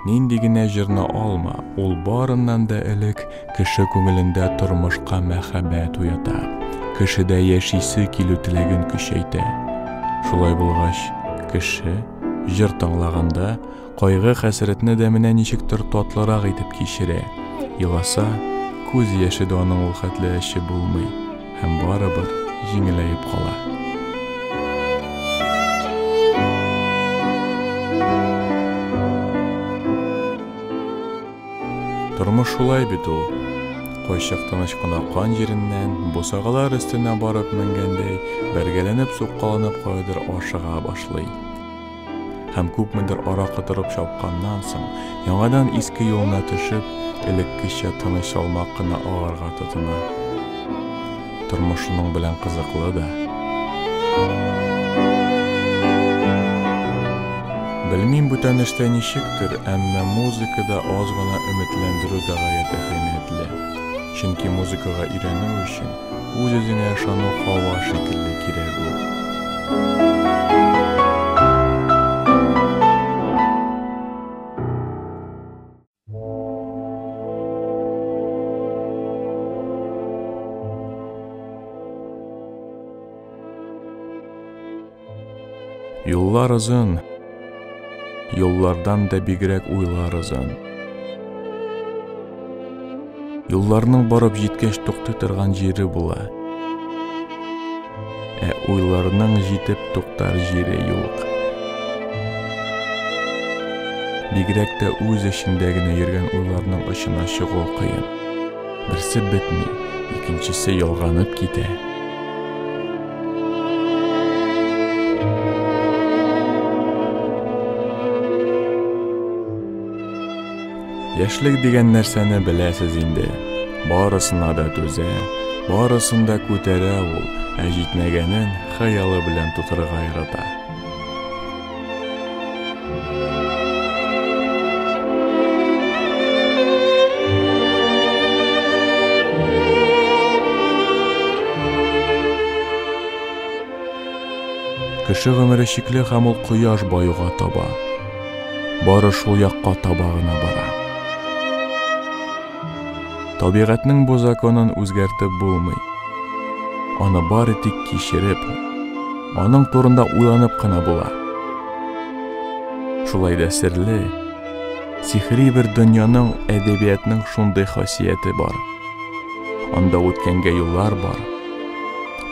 Нинди генә җырны алма, ул барыннан да элек кеше күңелендә тормышка мәхәббәт уята, кешедә яшисе килү теләген көчәйтә. Шулай булгач, кеше, җыр тыңлаганда, кайгы-хәсрәтне дә менә ничектер татлырак итеп кичерә. Еласа, күз яше дә аның ул хәтле әче булмый һәм барыбер җиңеләеп кала. Тормыш шулай бит ул. Кайчак тыныч кына кан җиреннән, бусагалар өстенә барып менгәндәй, бәргәләнеп-суккаланып каядыр ашыга башлый. Һәм күпмедер ара котырып чапканнан соң, яңадан иске юлына төшеп, элеккечә тыныч салмак кына агарга тотына. Тормыш шуның белән кызыклы да. Белмим, бүтән эштә ничектер, әмма музыкада аз гына өметләндерү дә гаять әһәмиятле. Чөнки музыкага өйрәнү өчен үз-үзеңә ышану һава шикелле кирәк ул. Юллар озын, юллардан да бигрәк уйлар озын. Юлларның барып җиткәч туктый торган җире була. Ә уйларның җитеп туктар җире юк. Бигрәк тә үз эчендә генә йөргән уйларның очына чыгу кыен. Берсе бетми, икенчесе ялганып китә. Яшьлек дигән нәрсәне беләсез инде. Барысына да түзә, барысын да күтәрә ул, ә җитмәгәнен хыялы белән тутырырга ярата. Кеше гомере чикле һәм ул кояш баюга таба. Бары шул якка таба гына бара. Табигатьнең бу законын үзгәртеп булмый. Аны бары тик кичереп, аның турында уйланып кына була. Шулай да серле, сихри бер дөньяның, әдәбиятның шундый хасияте бар. Анда үткәнгә юллар бар.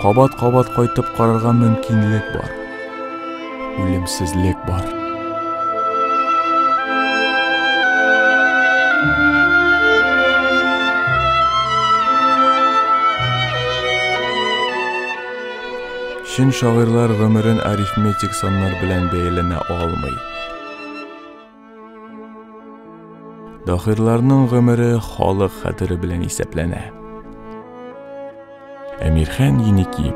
Кабат-кабат кайтып карарга мөмкинлек бар. Үлемсезлек бар. Чын шагыйрьләр гомерен арифметик саннар белән бәяләнә алмый. Дахирларның гомере халык хәтере белән исәпләнә. Әмирхан Еники.